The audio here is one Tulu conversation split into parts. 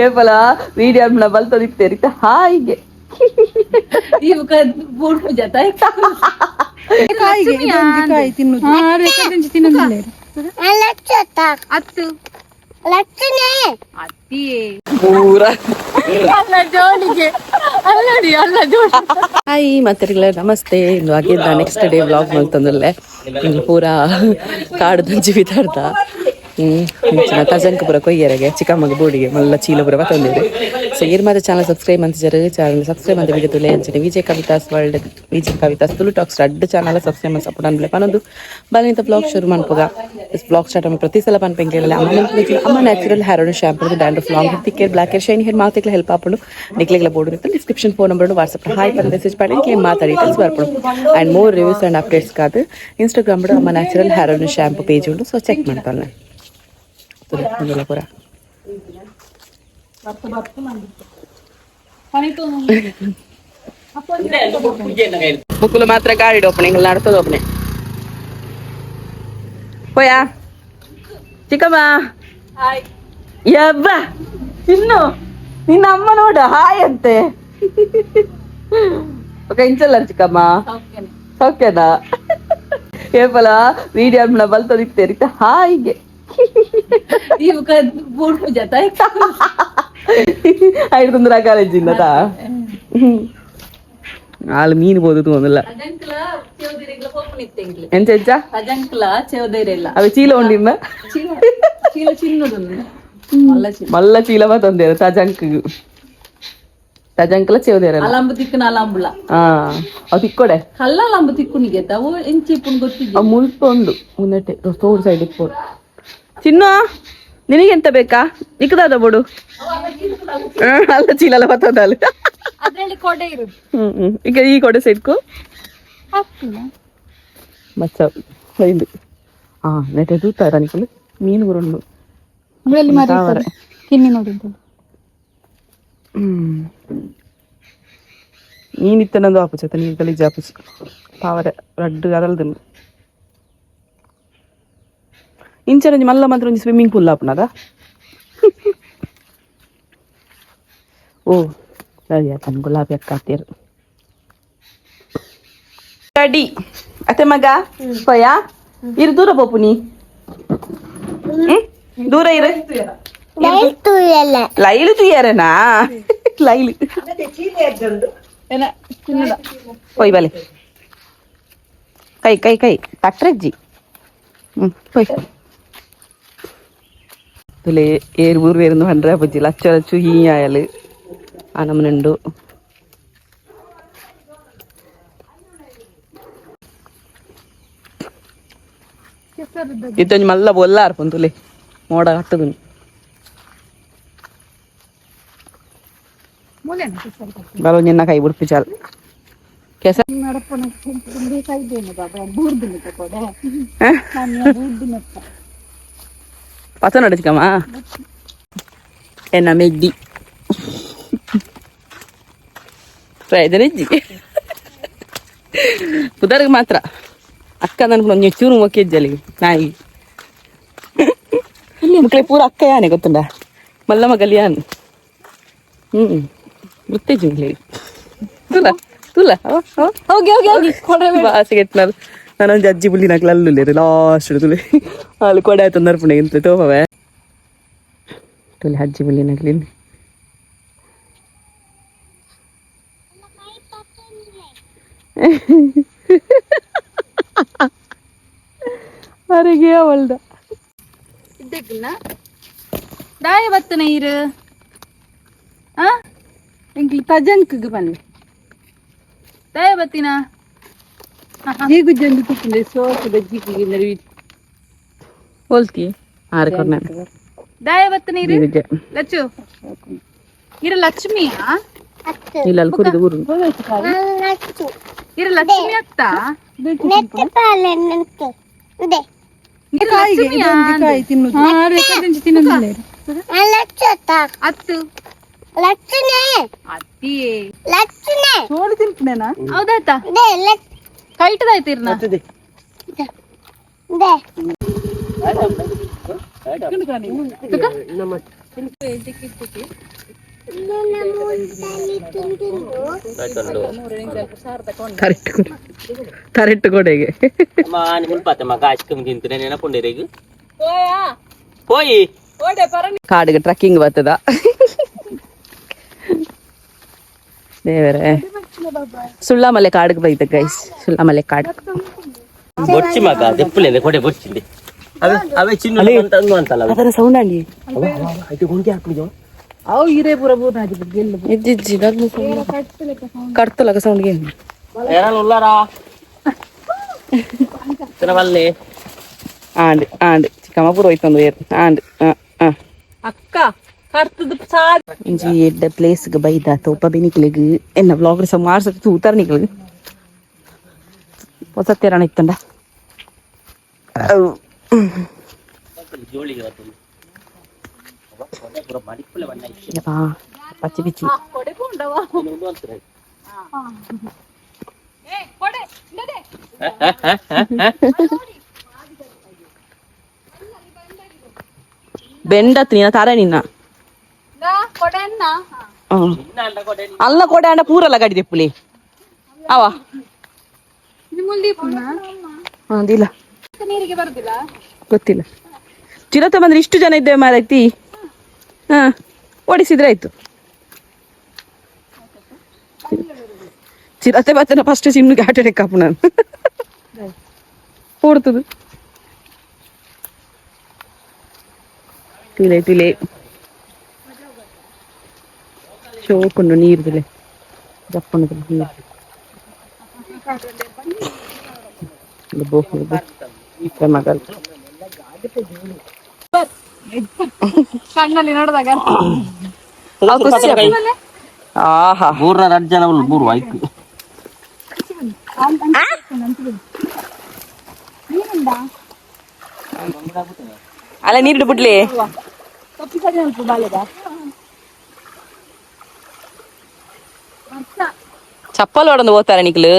ಏಪಲ ವೀಡಿಯೋ ಬಲ್ತದಿತ್ತೇರಿತ್ತ ಹಾಯಿಗೆ ಕಾಯಿ ತಿನ್ನುದು ಪೂರ ಹಾಯ್ ಮಾತರಿಗಳ ನಮಸ್ತೆ. ಇಂದು ಆಗಿದ್ದ next day vlog ಮಲ್ತಂದಲ್ಲೇ ಪೂರ ಕಾಡು ಜೀವಿತಾಡ್ದ ತಜಂಕಪುರ ಕೊಯ್ಯರೆಗೆ ಚಿಕ್ಕಮ್ಮಗ ಬೋಡಿಗೆ ಮಲ್ಲ ಚೀಲಪುರ ಬತ್ತೊಂದಿದೆ. ಸೊ ಏರ್ ಮಾತ್ರ ಚಾನಲ್ ಸಬ್ಸ್ಕ್ರೈಬ್ ಅಂತ ಜರ ಚಾನಲ್ ಸಬ್ಸ್ಕ್ರೈಬ್ ಅಂತ ವಿಡಿಯೋ ತುಲೆ ಅಂಚನೆ Vijay Kavitha's world, Vijay Kavitha's Tulu talks ಅಡ್ಡ ಚಾನಲ್ ಸಬ್ಸ್ಕ್ರೈಬ್ ಮಾಡಿ ಸಪೋರ್ಟ್ ಅನ್ಬಿಲೆ ಪನೊಂದು ಬಲಿಂತ ಬ್ಲಾಗ್ ಶುರು ಮನ್ಪುಗ. ಬ್ಲಾಗ್ ಸ್ಟಾರ್ಟ್ ಮಾಡಿ ಪ್ರತಿ ಸಲ ಪನ್ಪೆಂಗೆ ಅಮ್ಮ ಅಮ್ಮ natural hair oil shampoo dandruff, long hair, thick hair, black hair, shine hair ಮಾತಿಕ್ಲ help ಆಪುಂಡು. ನಿಕ್ಲೆಗ್ಲ board ಇರುತ್ತೆ description phone number WhatsApp hi ಪನ್ ಮೆಸೇಜ್ ಪಾಡಿ ನಿಕ್ಲೆ ಮಾತಾಡಿ ಡೀಟೇಲ್ಸ್ ಬರ್ಪುಂಡು. And more reviews and updates ಕಾದು ಇನ್ಸ್ಟಾಗ್ರಾಮ್ ಅಮ್ಮ natural hair oil shampoo page ಉಂಡು. ಸೊ ಚೆಕ್ ಮಾಡ್ತಾನೆ ಪೂರ. ಮುಕ್ಕುಲು ಮಾತ್ರ ಗಾಡಿ ಓಪನಿಂಗ್ ನಡ್ತದ ಓಪನೆ ಹೋಯಾ ಚಿಕ್ಕಮ್ಮ. ಯಬ್ಬ ಇನ್ನು ನಿನ್ನ ಅಮ್ಮ ನೋಡ ಹಾಯ್ ಅಂತೆ. ಓಕೆ ಇಂಚಲ್ಲ ಚಿಕ್ಕಮ್ಮ ಸೌಖ್ಯನಾ? ಏಪಲ ವೀಡಿಯೋ ಬಲ್ತದಿತ್ತೇರಿತ್ತ ಹಾಯಿಗೆ ಐದು ಕಾಲೇಜಿಂದ ಆಳು ಮೀನು ಬೋದು ಒಂದಲ್ಲ ಎಂಚ ಎಂಚ ಅವೆ ಚೀಲ ಉಂಡಿನ ಮಲ್ಲ ಚೀಲ ಬತ್ತೊಂದೇರು ತಜಂಕ್ ತಜಂಕ್ಲ ಚೇವದೇರ. ಅಲಂಬು ತಿಕ್ಕುನ ಅಲಂಬುಲ. ಹಾ ಅವು ತಿಕ್ಕೊಡೆ. ಕಲ್ಲ ಅಲಂಬು ತಿಕ್ಕುನಿಗೆ ಅವು ಎಂಚಿ ಇಪ್ಪುನ್ ಗೊತ್ತಿದ್ದೆ. ಅವು ಮುಲ್ಪ ಉಂಡು ಮುನ್ನಟ್ಟೆ ತೋಡ್ ಸೈಡ್ ಇಪ್ಪೋಡು. ಚಿನ್ನು ನಿನಗೆಂತ ಬೇಕಾ? ನಿಕ್ಕದಾದ ಬೋಡು ಅಲ್ಲ ಚೀಲಲ್ಲ ಬತ್ತದಲ್ಲ. ಅದ್ರಲ್ಲಿ ಕೊಡೆ ಇರು. ಹ್ಮ್ ಹ್ಮ್ ಈಗ ಈ ಕೊಡೆ ಸೈಡ್ಕು ಮಚ್ಚ ಇದು ಹಾ ನೆಟ್ಟೆ ತೂತಾರ ನಿಕಲು ಮೀನು ಗುರುಂಡು. ಮಾರಿ ಕಿನ್ನಿ ನೋಡಿದ್ದು. ಹ್ಮ್ ಮೀನ್ ಇತ್ತನಂದು ಆಪುಚ ನೀರು ಗಲೀಜು ಆಪುಚ ಪಾವರೆ ರಡ್ಡು ಅದಲ್ದು ಇಂಚನ ಒಂಜಿ ಮಲ್ಲ ಮಾತ್ರ ಒಂಜಿ ಸ್ವಿಮ್ಮಿಂಗ್ ಪೂಲ್ ಆಪುನದ. ಓ ಸರಿ ಆತನ ಗುಲಾಬಿ ಅಕ್ಕ ಆತೇರು ರೆಡಿ ಅತ್ತೆ ಮಗ ಪೋಯಾ ಇರು ದೂರ ಪೋಪುನಿ. ಹ್ಮ್ ದೂರ ಇರು. ಲೈಲು ತುಯ್ಯಾರನಾ ಲೈಲು ಪೋಯ್ ಬಲೆ ಕೈ ಕೈ ಕೈ ತಟ್ರಜ್ಜಿ. ಹ್ಮ್ ಪೋಯ್ ತುಲೆ ಏರು ಊರು വേരുന്നു ಹಂಡ್ರೆ ಬಜ್ಜಿ ಲಚ್ಚ ಲಚ್ಚು ಹೀ ಆಯಲು ಆ ನಮನುಂಡು. ಇತ್ತೊಂಜಿ ಮಲ್ಲ ಬೊಲ್ಲಾರ್ ಪೊಂತುಲೆ ಮೋಡ ಕಟ್ಟುದು ಬಲೊಂಜಿನ ಕೈ ಬುಡ್ಪಿ ಚಾಲ್ ಕೆಸ. ಪತ ನಡಚಿಕಮ್ಮ ಎನ್ನ ಮೆಗ್ಗಿ ಪ್ರಯೋಜನ ಪುದರ್ಗೆ ಮಾತ್ರ ಅಕ್ಕ ನನ್ಗೆ ಒಂಜಿ ಚೂರು ಮೊಕ್ಕೆಜ್ಜಲಿ ನಾಯಿ ಮಕ್ಕಳೇ ಪೂರ ಅಕ್ಕ ಯಾನೆ ಗೊತ್ತುಂಡ ಮಲ್ಲ ಮಗಲಿ ಯಾನ್. ಹ್ಮ್ ಗೊತ್ತೇಜು ತುಲ ತುಲ. ಹೋಗಿ ಹೋಗಿ ಹೋಗಿ ಕೊಡೆ. ಬಾಸಿಗೆ ನಾನೊಂದು ಅಜ್ಜಿ ಬುಲ್ಲಿ ನಾಕ್ಲ ಅಲ್ಲುಲ್ಲೇರು ಲಾಸ್ಟ್ ತುಲೆ ಅಲ್ಲಿ ಕೊಡೆ ಆಯ್ತು ನರ್ಪುಣೆ ಇಂತ ತೋಪವೆ ತುಲೆ ಅಜ್ಜಿ ಬುಲ್ಲಿ ನಕ್ಲಿ. ಅರೆಗೆ ಅವಳ್ದ ಇದ್ದಕ್ಕಿಲ್ಲ ದಾಯ ಬತ್ತನ ಇರು ಆ ಎಂಕ್ಲಿ ತಜಂಕ್ಗ್ ಬನ್ನಿ ದಾಯ ಬತ್ತಿನ ಜೀಗು ಜಂದು ತಿಕ್ಕುಂಡೆ ಸೋಪುದ ಜಿಗಿಗೆ ನರಿ ಹೋಲ್ತಿ ಆರು ಕೊರ್ನ. ದಾಯ ಬತ್ತನ ಇರು ಲಚ್ಚು ಇರು ಲಕ್ಷ್ಮಿಯಾ. ಇಲ್ಲ ಅಲ್ಲಿ ಕುರಿದು ಊರು. ಇರು ಲಕ್ಷ್ಮಿ ಅತ್ತ ಅತ್ತು ಅತ್ತಿಯೇ ಹೌದಾಯ್ತಾ ಕೈಟದಾಯ್ತು ಇರ್ನ. Correct correct ಕೊಡೆಗೆ. ಹೋಯಿ. ಕಾಡಿಗೆ ಟ್ರಕ್ಕಿಂಗ್ ಬರ್ತದ ದೇವರೇ. ಸುಳ್ಳಮಲೆ ಕಾಡಿಗೆ ಬೈತ ಗೈಸ್, ಸುಳ್ಳಮಲೆ ಕಾಡು. ಬೊಚ್ಚಿ ಮಗ ದೆಪ್ಪುಲೇನೆ ಕೊಡೆ ಬೊಚ್ಚಿಂದೆ ಅವೇ ಅವೇ ಚಿನ್ನ ಅಂತ ಅಂತಲ್ಲ. ಅದರ ಸೌಂಡ್ ಅಂಡಿ. ಅವು ಹಿರೇ ಪೂರ ಬೂರ್ನಾಜಿ ಗೆಲ್ಲು. ಇಜ್ಜಿ, ಕಡ್ತಲಕ ಸೌಂಡ್. ಏನಾರು ಉಲ್ಲಾರಾ ತಿನ್ನಬಲ್ಲೆ. ಆಂಡ್ ಆಂಡ್ ಚಿಕ್ಕಮ್ಮ ಪೂರ ಹೋಯ್ತಂದು ಏರ್ ಆಂಡ್ ಆ ಆ. ಅಕ್ಕ ಕರ್ತದ ಸಾದ್. ಇಂಜಿ ಎಡ್ಡ ಪ್ಲೇಸ್ಗೆ ಬೈದ ತೋಪ ಬೆನಿಕ್ಲೆಗ್ ಎನ್ನ ವ್ಲಾಗ್ ಸುಮಾರು ಸತಿ ತೂತಾರ ನಿಕ್ಲೆಗ್. ಹೊಸತ್ತೇರಣ ಇತ್ತಂಡ. ಜೋಳಿಗೆ ಬರ್ತದೆ ಪೂರ ಮಡಿಪುಲೆ ಬಣ್ಣ ಇತ್ತು. ಪಚ್ಚಿ ಪಿಚ್ಚಿ. ಕೊಡೆ ಪೋಂಡವಾ. ಉಂಡು ಅಂತಾರೆ. ಏ ಕೊಡೆ ಇಂದದೆ. ಬೆಂಡತ್ ನೀನ ತರ ನಿನ್ನ. ನಾ ಕೊಡೆನ್ನ. ಅಲ್ಲ ಕೊಡೆ ಅಂಡ ಪೂರಲ್ಲ ಗಡಿ ದೆಪ್ಪುಲಿ ಅವ. ನಿಮ್ಮಲ್ಲಿ ಪುನಃ. ಅದಿಲ್ಲ. ನೀರಿಗೆ ಬರುದಿಲ್ಲ. ಗೊತ್ತಿಲ್ಲ, ಚಿರತೆ ಬಂದ್ರೆ ಇಷ್ಟು ಜನ ಇದ್ದೇವೆ ಮಾರಾಯ್ತಿ. ಹಾ, ಓಡಿಸಿದ್ರೆ ಆಯ್ತು. ಚಿರತೆ ಬತ್ತನ ಫಸ್ಟ್ ಚಿನ್ನುಗೆ ಹಾರ್ಟ್ ಅಟ್ಯಾಕ್ ಆಪು ನಾನು ಓಡ್ತದೆ. ತುಲೆ ತುಲೆ ಶೋಕುಂಡು ನೀರು ತುಲೆ ಜಪ್ಪುಂಡು ನೀರು. ಬೋ ಬೋ ಮಗಲ್. ಕಣ್ಣಲ್ಲಿ ನೋಡಿದಾಗ. ಖುಷಿ ಆಪುಂಡು. ಆಹಾ. ಮೂರ್ನ ರಡ್ ಜನ ಉಳ್ಳು ಮೂರು ಆಯ್ತು. ಅಲ್ಲ ನೀರು ಬಿಡ್ಲಿ. ತಪ್ಪಿ ಸರಿ ಅಲ್ಪ ಬಾಲೆದ. ಚಪ್ಪಲ್ ಹೊಡಂದು ಹೋಗ್ತಾರೆ ನಿಕ್ಲು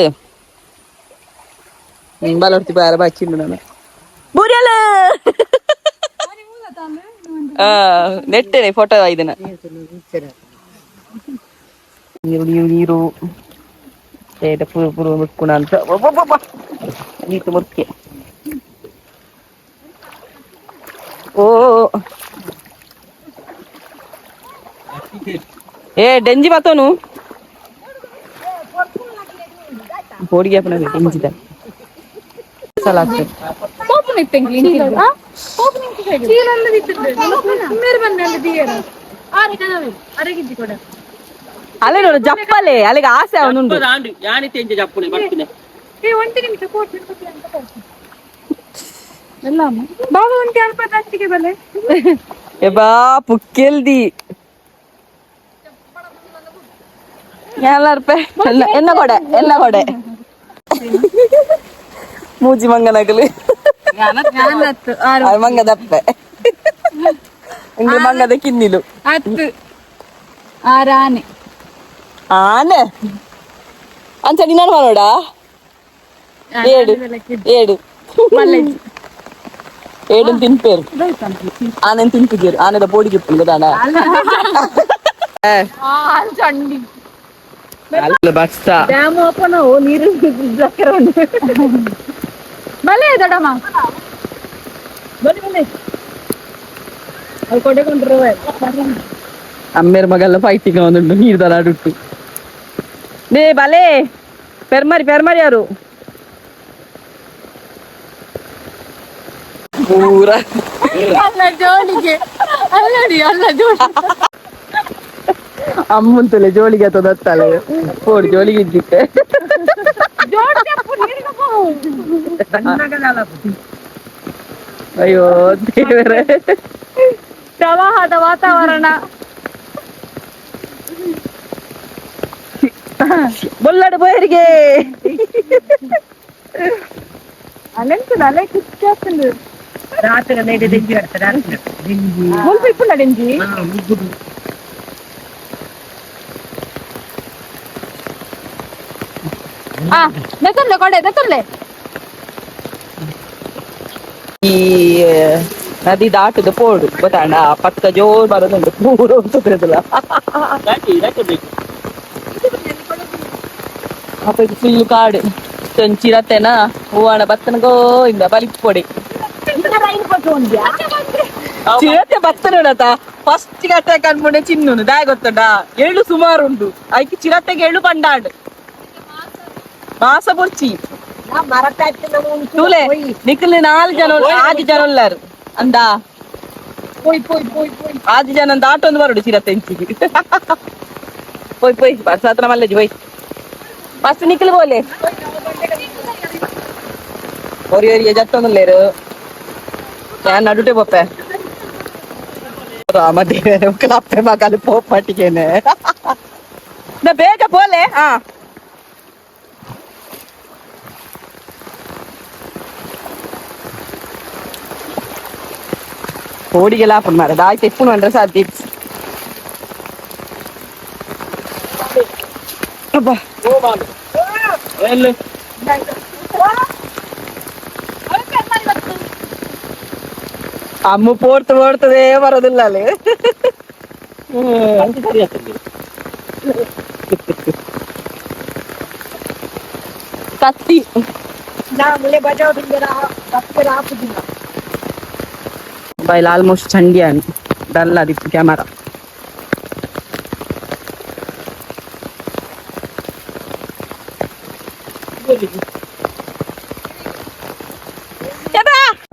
ಬಲರ್ತಿ ಬಾರ ಬಾಕಿ ಉಂಡು ನಾನು ಬುರಿಯಲ್ಲ ನೆಟ್ಟೆನೆ ಫೋಟೋ ಇದನ್ನ. ನೀರು ನೀರು ನೀರು ಏಟ ಪೂರ ಪೂರ ಮುಟ್కుಣ ಅಂತ ನೀತು ಮುರ್ಕೆ. ಓ ಏ ಡೆಂಜಿ ಬತ್ತೋನು ಬೋಡಿಗೆ ಅಪ್ಪನ ಡೆಂಜಿದ ಸಲ ಆಗ್ತದೆ. ಕೋಪನ ಇತ್ತೆಂಗ್ಲಿ ಚೀಲಲ್ಲ ದಿತ್ತಿದ್ದೆ ಮೇರೆ ಬಂದೆ ಅಲ್ಲಿ ದಿಯರ ಆರೆ ಕನವೆ ಅರೆಗಿದ್ದಿ ಕೊಡ. ಅಲ್ಲೇ ನೋಡು ಜಪ್ಪಲೆ ಅಲ್ಲಿಗೆ ಆಸೆ ಅವನುಂಡು. ದಾಂಡು ಯಾನಿ ತೆಂಜ ಜಪ್ಪುನೆ ಬರ್ತೀನಿ. ಏ ಒಂಟಿ ನಿಮಿಷ ಕೋಟ್ ಎಲ್ಲ ಬಾಬಾ ಒಂಟಿ ಅಲ್ಪ ದಂಚಿಗೆ ಬಲೆ. ಎಬಾ ಪುಕ್ಕೆಲ್ದಿ ಎಲ್ಲ ರೂಪಾಯಿ ಎಲ್ಲ ಎನ್ನ ಕೊಡೆ ಎಲ್ಲ ಕೊಡೆ ಮೂಜಿ ಮಂಗನಗಲು ಮಂಗದಪ್ಪೆ ಇಂಗ್ಲಿ ಮಂಗದ ಕಿನ್ನಿಲು. ಹತ್ತು ಆರಾನೆ. ಆನೆ ಅಂಚ ನಿನ್ನ ಮಾಡೋಡ ಏಡು ಏಡು ಏಡು ತಿನ್ಪೇರು ಆನೆನ್ ತಿನ್ಪಿಗೇರು ಆನೆದ ಬೋಡಿಗೆ ಗೊತ್ತಾಣ. ಚಂಡಿ. ಅಲ್ಲ ಬಸ್ತಾ. ಡ್ಯಾಮ್ ಓಪನ್ ನೀರು ಸಕ್ಕರೆ ಬಲೆ ದೊಡ್ಡಮ್ಮ ಬನ್ನಿ ಬನ್ನಿ ಅಲ್ಲಿ ಕೊಡೆ ಕೊಂಡ್ರೆ. ಅಮ್ಮೇರ್ ಮಗಲ್ಲ ಫೈಟಿಂಗ್ ಒಂದುಂಟು ನೀರು ದಲಾಡುಟ್ಟು ನೇ ಬಲೆ ಪೆರ್ಮರಿ ಪೆರ್ಮರಿ ಯಾರು ಪೂರ. ಅಲ್ಲ ಜೋಳಿಗೆ ಅಲ್ಲಡಿ ಅಲ್ಲ ಜೋಳಿ. ಅಮ್ಮಂತಲೆ ಜೋಳಿಗೆ ಅಥವಾ ದತ್ತಲೆ ಪೋಡು ಜೋಳಿಗೆ ಇದ್ದಿತ್ತೆ. ಅಯ್ಯೋ ದೇವರೇ. ಪ್ರವಾಹದ ವಾತಾವರಣ. ಬೊಲ್ಲಾಡು ಬೋಯರಿಗೆ. ಅಲೆಂತದ ಅಲೆ ಕಿಚ್ಚಾಗ್ತದೆ ಮುಲ್ಪ ಇಪ್ಪುಂಡ ಡೆಂಜಿ. ಆ ದತ್ತೊಂದೆ ಕೊಡೆ ದತ್ತೊಂದೆ. ಈ ನದಿ ದಾಟದ ಪೋಡು ಗೊತ್ತಾಂಡ ಪಕ್ಕ ಜೋರ್ ಬರೋದುಂಡು ಪೂರ ಉಂತುದಿಲ್ಲ. ಅಪ್ಪ ಇದು ಫುಲ್ ಕಾಡು ಚಿರತೆನಾ ಹೂವಾಣ ಬತ್ತನಗೋ ಇಂದ ಬಲಿಪೊಡಿ. ಚಿರತೆ ಬತ್ತನೋಡತ ಫಸ್ಟ್ ಅಟ್ಯಾಕ್ ಅನ್ಕೊಂಡೆ ಚಿನ್ನುನು ದಾಯ ಗೊತ್ತುಂಡ ಎಳ್ಳು ಸುಮಾರು ಉಂಟು ಐಕ್ ಚಿರತೆಗೆ ಎಳ್ಳು ಪಂಡಾಂಡ್ ಮಾಸ ಬೊರ್ಚಿ ತೂಲೆ ನಿಖಲ್ ನಾಲ್ ಜನ ಆಜಿ ಜನ ಉಲ್ಲಾರು ಅಂದ ಆಜಿ ಜನ ದಾಟೊಂದು ಬರೋಡು ಚಿರತೆ ಇಂಚಿಗೆ ಪೋಯ್ ಪೋಯ್ ಬರ್ಸಾತ್ರ ಮಲ್ಲಜಿ ಪೋಯ್ ಫಸ್ಟ್ ನಿಖಲ್ ಬೋಲೆ ಒರಿ ಒರಿಯ ಜತ್ತೊಂದುಲ್ಲೇರು ഞാൻ ನಡುಟೆ ಪೋಪೆ ರಾಮದೇವರ ಅಪ್ಪೆ ಮಗಲು ಪೋಪಟ್ಟಿಗೆನೆ ನಾ ಬೇಗ ಪೋಲೆ ಹಾ. ಕೋಡಿಗೆಲ್ಲ ಹಾಕೊಂಡು ಮಾರ ಆಯ್ತು ಎಪ್ಪುನು ಅಂದ್ರೆ ಸಾಧ್ಯ ಇತ್ತು. ಅಬ್ಬಾ. ಅಮ್ಮ ಪೋಡ್ತು ಪೋಡ್ತದೆ ಬರೋದಿಲ್ಲ ಅಲ್ಲಿ. ಕತ್ತಿ. ಮೊಬೈಲ್ ಆಲ್ಮೋಸ್ಟ್ ಚಂಡಿಯಾನ್ ಡಲ್ ಆದಿತ್ತು ಕ್ಯಾಮರಾ.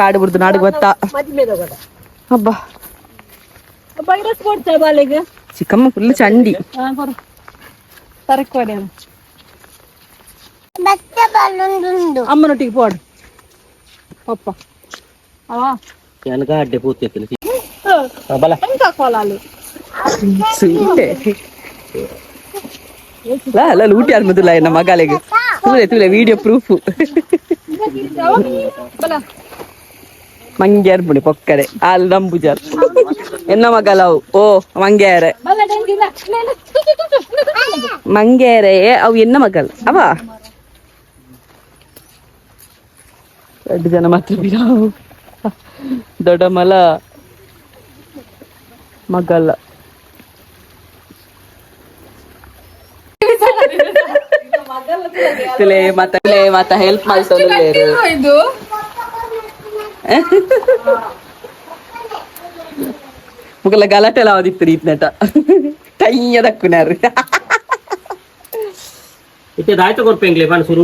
ಕಾಡು ಬಿಡ್ದು ನಾಡು ಗೊತ್ತಾ. ಅಬ್ಬಾ. ವೈರಸ್ ಕೊಡ್ತಾ ಬಾಲೆಗೆ. ಚಿಕ್ಕಮ್ಮ ಫುಲ್ ಚಂಡಿ. ತರಕೋಡೆ ಅಮ್ಮನೊಟ್ಟಿಗೆ ಪೋಡು ಪಪ್ಪ ಅವಾ. ನನಗ ಅಡ್ಡೆ ಪೂರ್ತಿ ಬಲ. ಎಂತ ಕೋಲಾಲು? ಅಲ್ಲ ಲೂಟಿ ಆದ್ಮದಿಲ್ಲ ನಮ್ಮ ಮಗಳಿಗೆ ತೂಲೆ ತೂಲೆ ವಿಡಿಯೋ ಪ್ರೂಫ್. ಬಲ. ಮಂಗ್ಯಾರ್ ಪುಣಿ ಪೊಕ್ಕರೆ ಆಲ್ ನಂಬುಜಾರ್ ಎನ್ನ ಮಗಲವು ಓ ಮಂಗ್ಯಾರೆ. ಬಲ ಡೆಂಗಿಲ್ಲ. ಮಂಗ್ಯಾರೆ ಅವು ಎನ್ನ ಮಗಲ್ ಅವ ಎರಡು ಜನ ಮಾತ್ರ ಬಿರಾವು ದೊಡ್ಡ ಮಲ ಮಗಲ್ಲ. ತುಲೆ ಮಾತ ತುಲೆ ಮಾತ ಹೆಲ್ಪ್ ಮಾಡ್ತೊಂದುಲ್ಲೇರು. ಇದು ಮುಗಲ ಗಲಾಟೆ ಆದಿತ್ತು ರೀತ್ನಟ ಟೈಯ ದಕ್ಕುನಾರು. ಇತ್ತೆ ದಾಯ್ತ ಕೊರ್ಪೆಂಗ್ಲೆ ಬನ್ ಸುರು.